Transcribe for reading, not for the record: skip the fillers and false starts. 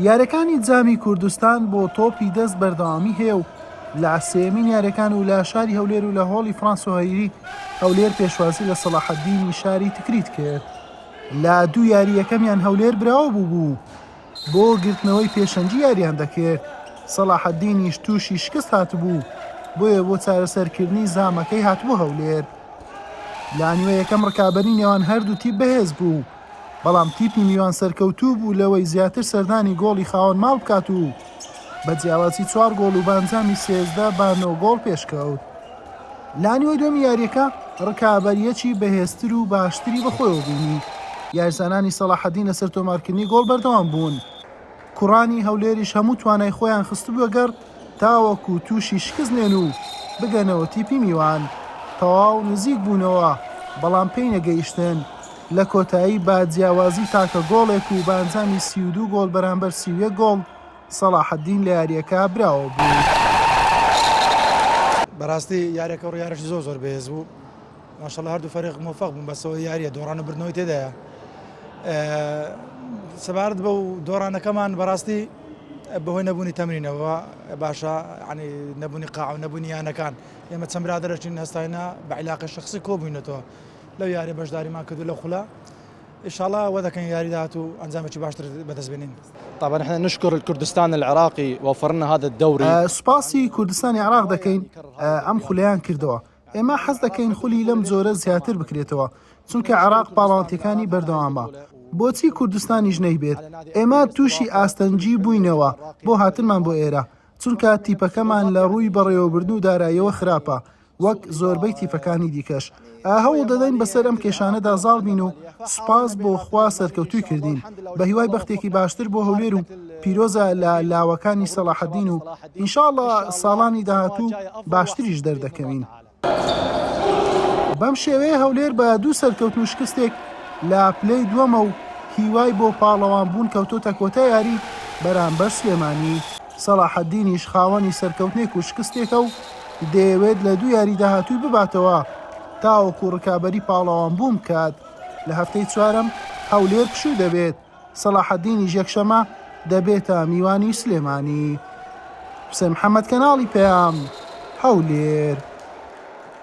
یاریەکانی جامی کوردستان بۆ تۆپی دەست بەردەوامی هەیە و لە سێیەمین یاریەکان و لە شاری هەولێر و لە هۆڵی فرانسۆ هەریری هەولێر پێشوازی لە سەڵاحەدینی شاری تکریت کرد. لە دوو یاری یەکەمیان هەولێر براوە بوو بوو بۆ گرتنەوەی پێشەنگی یاریان دەکرد، سەڵاحەدینیش تووشی شکست هاتبوو، بۆیە بۆ چارەسەرکردنی زامەکەی هاتبوو هەولێر. لە نیوە یەکەم ڕکابەری نێوان هەردوو تیپ بەهێز بوو، بەڵام تیپی میوان سەرکەوتوو بوو لەوەی زیاتر سەردانی گۆڵی خاوەن ماڵ بکات و بە جیاوازی چوار گۆڵ و بە ئەنجامی 13 بە نۆ گۆڵ پێشکەوت. لە نیوەی دووەمی یارییەکە ڕکابەرییەکی بەهێزتر و باشتری بەخۆیەوە بینی، یاریزانانی سەڵاحەدین لەسەر تۆمارکردنی گۆڵ بەردەوام بوون، کوڕانی هەولێریش هەموو توانای خۆیان خستبووە گەڕ تاوەکو تووشی شکست نێن و بگەنەوە تیپی میوان، تەواو نزیک بوونەوە، بەڵام پێی نەگەیشتن، لە کۆتایی بە جیاوازی تاکە گۆڵێک و بە ئەنجامی 32 گۆڵ بەرامبەر 31 گۆڵ سەڵاحەدین لە یارییەکە براوە بوو. بەراستی یاریەکە ڕیارێکی زۆر زۆر بەهێز بوو ماشەڵڵا هەردوو فەریق مۆفەق بوون بەسەوە یاریە دۆڕان و بردنەوەی تێدایە سەبارەت بە و دۆڕانەکەمان بەڕاستی بەهۆی نەبوونی تەمرینەوە باشە ینی نەبوونی قاع و نەبوونی یانەکان ئێمە چەند برادەرەچین هەستاینا بە عیلاقی شخصی کۆبووینەتەوە لەو یاری بەشداریمان کردو لە خولە ئیشاڵا وە دەکەین یاری داهاتوو ئەنجامێکی باشتر بەدەست بێنین. طبعا احنا نشكر الكردستان العراقي وفر لنا هذا الدوري. سوپاسی کوردستانی عێراق دەکەین ئەم خولەیان کردەوە، ئێمە حەز دەکەین خولی لەم جۆرە زیاتر بکرێتەوە، چونکە عێراق پاڵاوتەکانی بەردەوامە، بۆچی کوردستانیش نەیبێت، ئێمە تووشی ئاستەنگی بووینەوە بۆ هاتنمان بۆ ئێرە، چونکە تیپەکەمان لە ڕووی بەڕێوەبردن و داراییەوە خراپە، وەک زۆربەی تیپەکانی دیکەش هەوڵ دەدەین بەسەر ئەم کێشانەدا زاڵ بین و سوپاس بۆ خوا سەرکەوتووی کردین بە هیوای بەختێکی باشتر بۆ هەولێر و پیرۆزە لە لاوەکانی سەڵاحەدین و ئینشاڵڵا ساڵانی داهاتوو باشتریش دەردەکەوین. بەم شێوەیە هەولێر بە دوو سەرکەوتن و شکستێک لە پلەی دووەمە و هیوای بۆ پاڵەوان بوون کەوتۆتە کۆتا یاری بەرامبەر سلێمانی. سەڵاحەدینیش خاوەنی سەرکەوتنێک و شکستێکە و دەیەوێت لە دوو یاری داهاتووی بباتەوە تاوەکو رکابەری پاڵەوانبوون بکات. لە هەفتەی چوارەم هەولێر پشوو دەبێت، سەڵاحەدینیش یەکشەمە دەبێتە میوانی سلێمانی. حوسێن محەمەد کەناڵی پەیام، هەولێر.